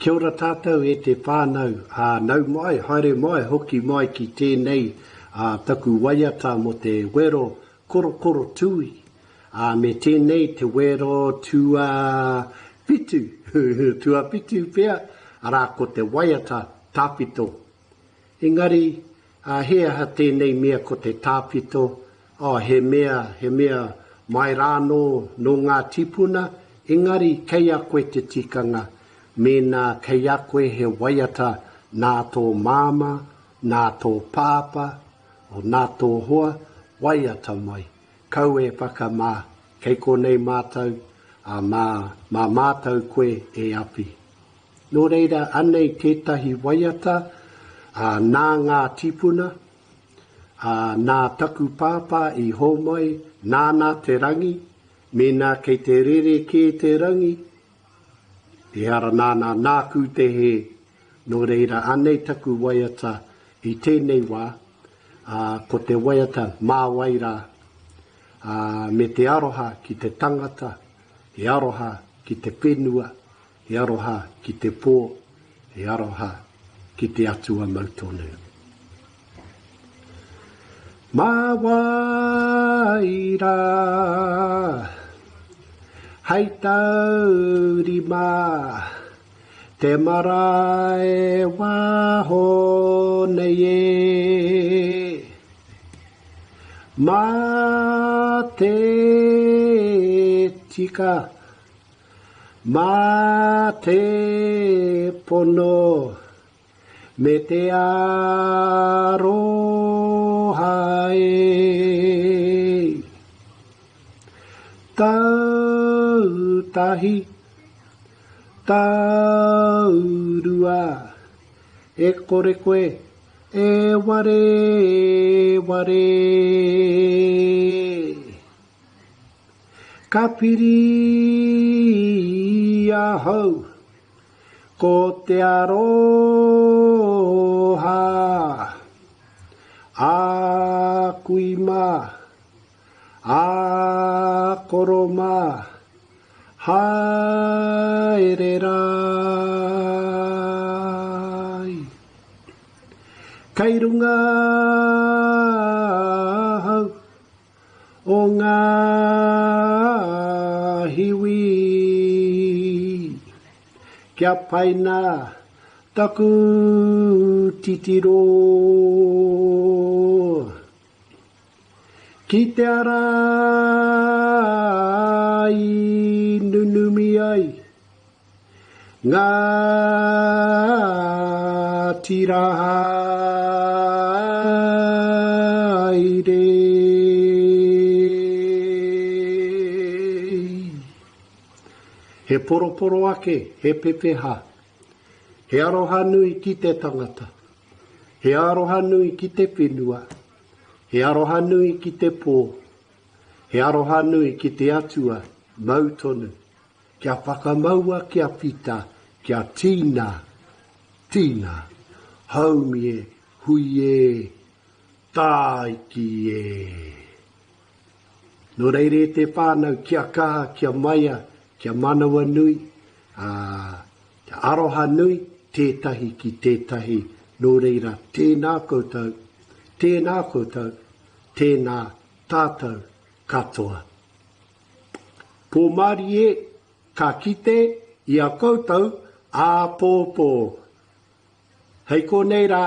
Kia ora tātou e te whānau, ā, nau mai, haere mai, hoki mai ki tēnei ā, taku waiata mō te wero korokoro tūī, ā, me tēnei te wero tuawhitu, tuawhitu pea, arā ko te waiata tawhito. Engari, ā, he aha tēnei mea ko te tawhito? Oh, he mea, he mea mai rānō nō ngā tīpuna, engari kei a koe te tikanga, mēnā kei a koe he waiata nā tō māmā, nā tō pāpā, o nā tō hoa, waiata mai. Kau e whakamā, kei konei mātou, ā, mā, mā mātou koe e awhi. Nō reira, anei tētahi waiata, ā, nā ngā tīpuna, Ā, nā taku pāpā i hōmai, nāna te rangi, mēnā kei te rere kē te rangi, ehara nāna, nāku te hē. Nō reira, anei taku waiata i tēnei wā, ā, ko te waiata Mā wai rā, ā, me te aroha ki te tangata, he aroha ki te whenua, He aroha ki te pō, he aroha ki te Atua mau tonu. Mā wai rā hei taurima te marae waho nei e. Mā te tika Mā te pono me te aroha e. Tau tahi, tau rua, e kore koe e wareware. Ka piri ahau, ko te aroha, a kui mā, a koro mā, haere rā. Kei runga ahau, o ngā hiwi. Kia pai nā taku titiro ki te ara i nunumi ai. Ngā tira haere. He poroporo ake, he pepeha. He aroha nui ki te tangata. He aroha nui ki te whenua. He aroha nui ki te pō. He aroha nui ki te Atua, mau tonu. Kia whakamaua kia whita, kia tīna, tīna, haumi e, hui e, tāiki e. Nō reira e te whānau, kia kaha, kia maia, kia manawanui, ā, kia aroha nui tētahi ki tētahi, nō reira tēnā koutou, tēnā koutou, tēnā tātou katoa. Pōmarie ka kite i a koutou āpōpō. Hei konei rā.